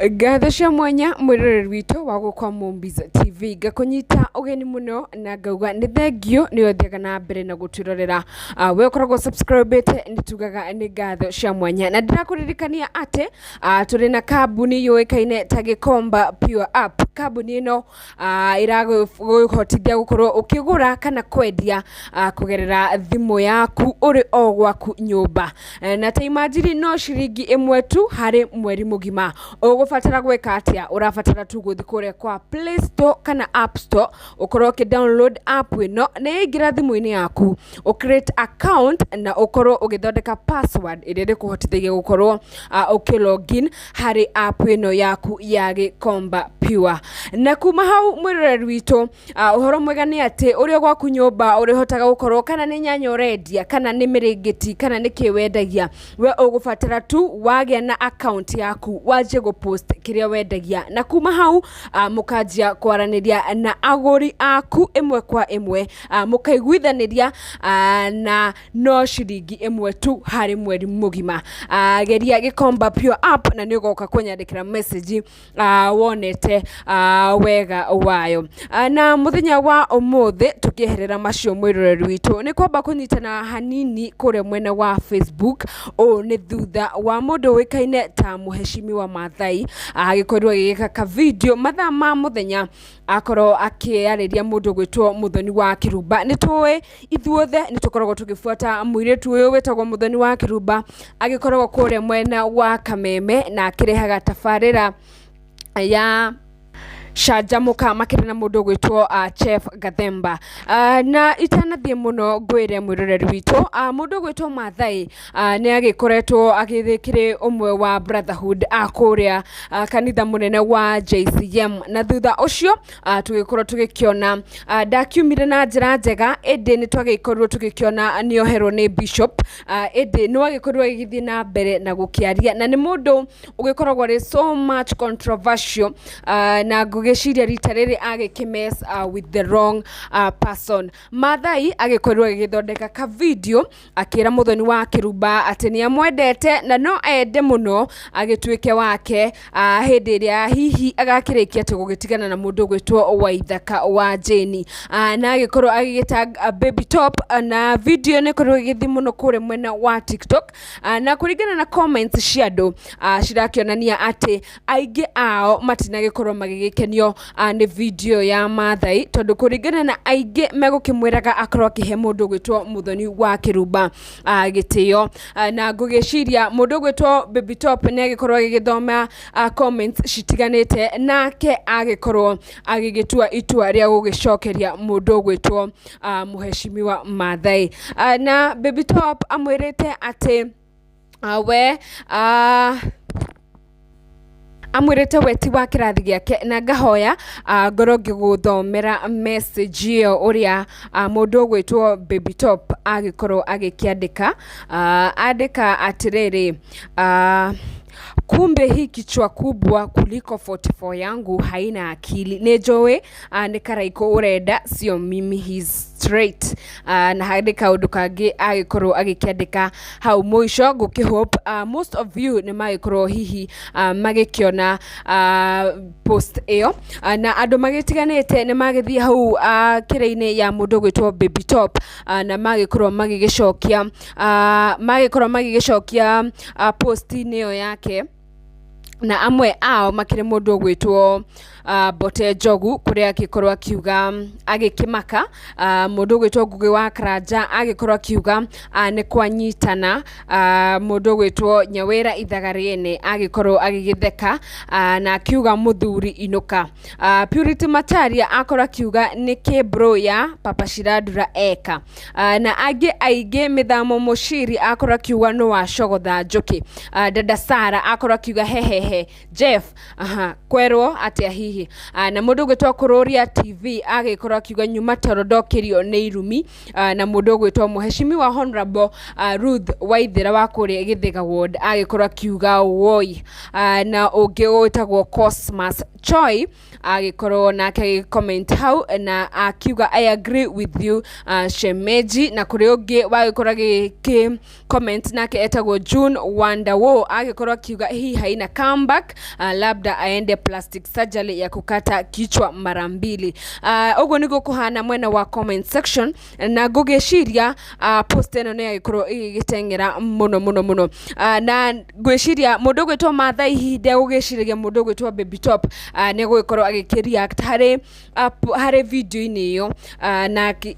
Ngatho cia mwanya mwĩroreri witũ wa gũkwa Mombis TV, ngakũnyita ũgeni mũno na ngauga nĩ thengiũ nĩ ũthiaga na mbere na gũtwĩrorera. We ũkoragwo subscribĩte, nĩ tugaga nĩ ngatho cia mwanya, na ndĩrakũririkania atĩ tũrĩ na kambuni yũĩkaine ta Gĩkomba Pure App. Kambuni ĩno ĩragũhotithia gũkorwo ũkĩgũra kana kwendia kũgerera thimũ yaku ũrĩ o gwaku nyũmba. Na ta imagine no ciringi 1 tu harĩ mweri mũgima. Ũgũbatara gwĩka atĩa? Ũrabatara tu gũthiĩ kũrĩa kwa Play Store kana App Store, ũkorwo ũkĩ download app ĩno, na yaingĩra thimũ-inĩ yaku ũ create account na ũkorwo ũgĩthondeka password ĩrĩa ĩrĩkũhotithagia gũkorwo ũkĩ login harĩ app ĩno yaku ya Gĩkomba Pure. Na kuma hau, mwĩroreri witũ, ũhoro mwega nĩ atĩ ũrĩ o gwaku nyũmba ũrĩhotaga gũkorwo, kana nĩ nyanya ũrendia, kana nĩ mĩrĩngĩti, kana nĩ kĩ wendagia, we ũgũbatara tu wagĩa na account yaku wanjie gũpost kĩrĩa wendagia, na kuma hau mũkanjia kwaranĩria na agũri aku ĩmwe kwa ĩmwe, mũkaiguithanĩria, na no ciringi 1 tu harĩ mweri mũgima. Geria Gĩkomba Pure App na nĩ ũgoka kũnyandĩkĩra message wonete wega wayo. Na mũthenya wa ũmũthĩ, tũkĩeherera macio, mwĩroreri witũ, nĩ kwamba kũnyitana hanini kũrĩa mwena wa Facebook. Ũũ nĩ thutha wa mũndũ ũĩkaine ta Mũheshimiwa Maathai agĩkorirwo agĩgĩka ka video mathaa ma mũthenya, akorwo akĩarĩria mũndũ gwĩtwo Mũthoni wa Kĩrumba. Nĩ tũĩ ithuothe nĩ tũkoragwo tũgĩbuata mũirĩtu ũyũ wĩtagwo Mũthoni wa Kĩrumba, agĩkoragwo kũrĩa mwena wa Kameme na akĩrehaga tabarĩra ya Canjamũka makĩrĩ na mũndũ ũgwĩtwo Chef Gathemba. Na itanathiĩ mũno, ngwĩre mwĩroreri witũ, mũndũ ũgwĩtwo Maathai nĩ agĩkoretwo agĩkĩrĩ ũmwe wa Brotherhood a kũrĩa kanitha mũnene wa JCM, na thutha ũcio tũgĩkorwo tũgĩkĩona ndakiumire na njĩra njega, ĩndĩ nĩ twagĩkorirwo tũgĩkĩona nĩ oherwo nĩ bishop, ĩndĩ nĩ wagĩkorirwo agĩgĩthiĩ na mbere na gũkĩaria, na nĩ mũndũ ũgĩkoragwo arĩ so much controversial, na ngũgĩciria rita rĩrĩ agĩkĩmess with the wrong person. Maathai agĩkorirwo agĩgĩthondeka ka video akĩra Mũthoni wa Kĩrumba atĩ nĩ amwendete na no ende mũno agĩtuĩke wake hĩndĩ ĩrĩa hihi agakĩrĩkia atĩ gũgĩtigana na mũndũ ũgwĩtwo Waithaka wa Jane, na agĩkorwo agĩgĩtag Baby Top, na video nĩ ĩkorirwo ĩgĩthiĩ mũno kũrĩa mwena wa TikTok, na kũringana na comments cia andũ, cirakĩonania atĩ aingĩ ao matinagĩkorwo magĩgĩkenio nĩ video ya Maathai, tondũ kũringana na aingĩ megũkĩmwĩraga akorwo akĩhe mũndũ ũgwĩtwo Mũthoni wa Kĩrumba gĩtĩo. Na ngũgĩciria mũndũ ũgwĩtwo Baby Top nĩ agĩkorwo agĩgĩthoma comments citiganĩte, nake agĩkorwo agĩgĩtua itua rĩa gũgĩcokeria mũndũ ũgwĩtwo Mũheshimiwa Maathai, na Baby Top amwĩrĩte atĩ we amwĩrĩte we ti wa kĩrathi gĩake, na ngahoya ngorwo ngĩgũthomera message ĩyo ũrĩa mũndũ ũgwĩtwo Baby Top agĩkorwo agĩkĩandĩka. Andĩka atĩrĩrĩ, "Kumbe hii kichwa kubwa kuliko 44 yangu haina akili. Nĩ njũĩ nĩ Karaikũ ũrenda, sio mimi, he's straight." Na harĩ kaũndũ kangĩ agĩkorwo agĩkĩandĩka hau mũico. Ngũkĩhope most of you nĩ magĩkorwo hihi magĩkĩona post ĩyo, na andũ magĩtiganĩte nĩ magĩthiĩ hau kĩrĩ-inĩ ya mũndũ ũgwĩtwo Baby Top, na magĩkorwo magĩgĩcokia post-inĩ ĩyo yake, na amwe ao makĩrĩ mũndũ ũgwĩtwo Mbote Njogu, kũrĩa agĩkorwo akiuga agĩkĩmaka, mũndũ ũgwĩtwo Ngugi wa Karanja agĩkorwo akiuga nĩ kwanyitana, mũndũ ũgwĩtwo Nyawĩra Ithaga Rĩene agĩkorwo agĩgĩtheka na akiuga mũthuri inũka, Purity Macharia akorwo akiuga nĩ bro ya Papa Shirandula eka, na angĩ aingĩ. Mĩthamo Mũciri akorwo akiuga nĩ wacogotha njũkĩ, Dada Sara akorwo akiuga hehehe Jeff, aha, kwerwo atĩa hihi, na mũndũ ũgwĩtwo Kũrũria TV agĩkorwo akiuga nyuma toro ndokĩrio nĩ irumi, na mũndũ ũgwĩtwo Mũheshimiwa Honorable Ruth Waithera wa kũrĩa Gĩthĩga Ward agĩkorwo akiuga woi, na ũngĩ wĩtagwo Cosmas Choi agĩkorwo nake agĩcomment hau na akiuga, "I agree with you, shemeji." Na kũrĩ ũngĩ wagĩkorwo agĩkĩ comment nake etagwo June Wandawo, agĩkorwo akiuga hii haina camp. comeback, labda aende plastic surgery ya kukata kichwa mara mbili. Ũguo nĩguo kũhana mwena wa comment section, na ngũgĩciria post ĩno nĩ yagĩkorwo ĩgĩgĩteng'era mũno mũno mũno. Na ngwĩciria mũndũ ũgwĩtwo Maathai hihi ndegũgĩciragia mũndũ ũgwĩtwo Baby Top nĩ egũgĩkorwo agĩkĩ-react harĩ video-inĩ ĩyo,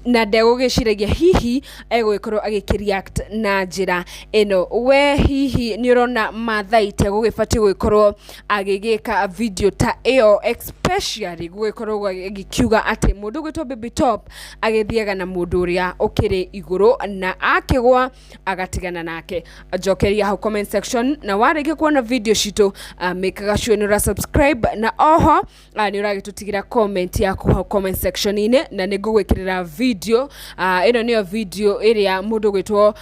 na ndegũgĩciragia hihi egũgĩkorwo agĩkĩ-react na njĩra ĩno. We hihi nĩ ũrona Maathai ta egũgĩbatiĩ gũgĩkorwo agĩgĩka video ta ĩyo, especially gũgĩkorwo agĩkiuga atĩ mũndũ ũgwĩtwo Baby Top agĩthiaga na mũndũ ũrĩa ũkĩrĩ igũrũ na akĩgwa agatigana nake? Njokeria hau comment section, na warĩkia kuona video citũ, mĩkaga sure nĩ ũra subscribe, na oho nĩ ũragĩtũtigĩra comment yaku hau comment section-inĩ, na nĩ ngũgwĩkĩrĩra video ĩno. Nĩyo video ĩrĩa mũndũ ũgwĩtwo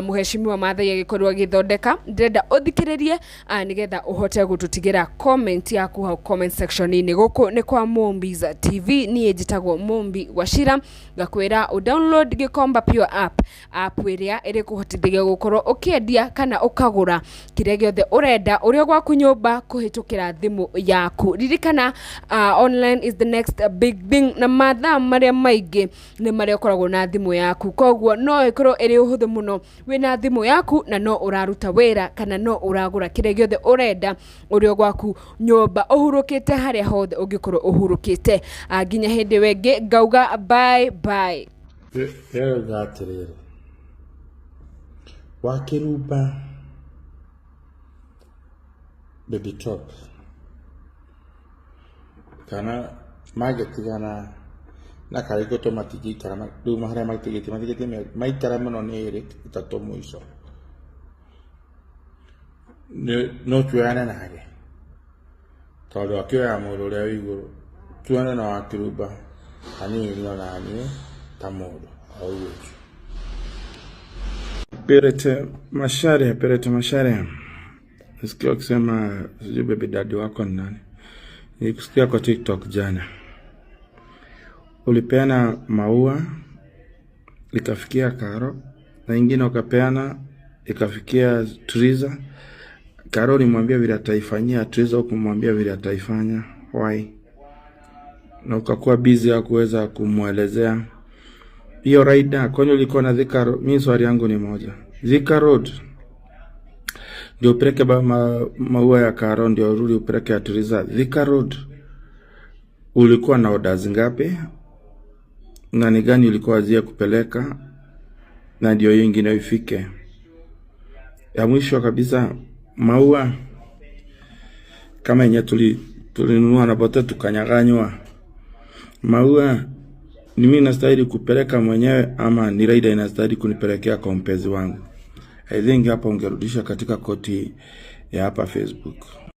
mũheshimiwa Maathai agĩkorwo agĩthondeka. Ndĩrenda ũthikĩrĩrie nĩgetha ũhote gũtũtigĩra comment yaku hau comment section-inĩ. Gũkũ nĩ kwa Mumbi's TV, niĩ njĩtagwo Mumbi Wachira. Ngakwĩra ũ download Gikomba Pure app, app ĩrĩa ĩrĩkũhotithagia gũkorwo ũkĩendia kana ũkagũra kĩrĩa gĩothe ũrenda ũrĩa gwaku nyũmba kũhĩtũkĩra thimũ yaku. Ririkana, online is the next big thing, na mathaa marĩa maingĩ nĩ marĩa ũkoragwo na thimũ yaku, koguo no ĩkorwo ĩrĩ ũhũthũ mũno wĩna thimũ yaku na no ũraruta wĩra kana no ũragũra kĩrĩa gĩothe ũrenda ũrĩ o gwaku nyũmba ũhurũkĩte, harĩa hothe ũngĩkorwo ũhurũkĩte. Nginya hĩndĩ ĩyo ĩngĩ, ngauga bye bye. Ndĩrauga atĩrĩrĩ, Wakĩrumba Baby Top kana mangĩtigana na Karĩngũtũ, matingĩikara rĩu harĩa matigĩtie, matigĩtie maikara mũno nĩ ĩrĩ ĩtatũ mũico. No tuoyane nake tondũ akĩoyaga mũndũ ũrĩa wĩ igũrũ, tuone na Wakĩrumba hanini onaniĩ ta mũndũ o ũguo. Purity Macharia, Purity Macharia. Nisikia wakisema sijui baby daddy wako ni nani. Nilikusikia kwa TikTok jana. Ulipeana maua ikafikia Karo na ingine ukapeana ikafikia Triza. Karo ulimwambia vile ataifanyia, Triza hukumwambia vile ataifanya. Why? Na ukakuwa busy ya kuweza kumwelezea hiyo rider. Kwani ulikuwa na Thika Road? Mimi swali yangu ni moja, Thika Road ndio upeleke maua ya Karo ndio urudi upeleke ya Triza. Thika Road ulikuwa na orders ngapi na ni gani ulikuwa wazia kupeleka na ndio hiyo ingine ifike? Ya mwisho kabisa, maua kama yenye tulinunua na bote tukanyaganywa, maua ni mimi nastahili kupeleka mwenyewe ama ni rider inastahili kunipelekea kwa mpenzi wangu? I think hapa ungerudisha katika koti ya hapa Facebook.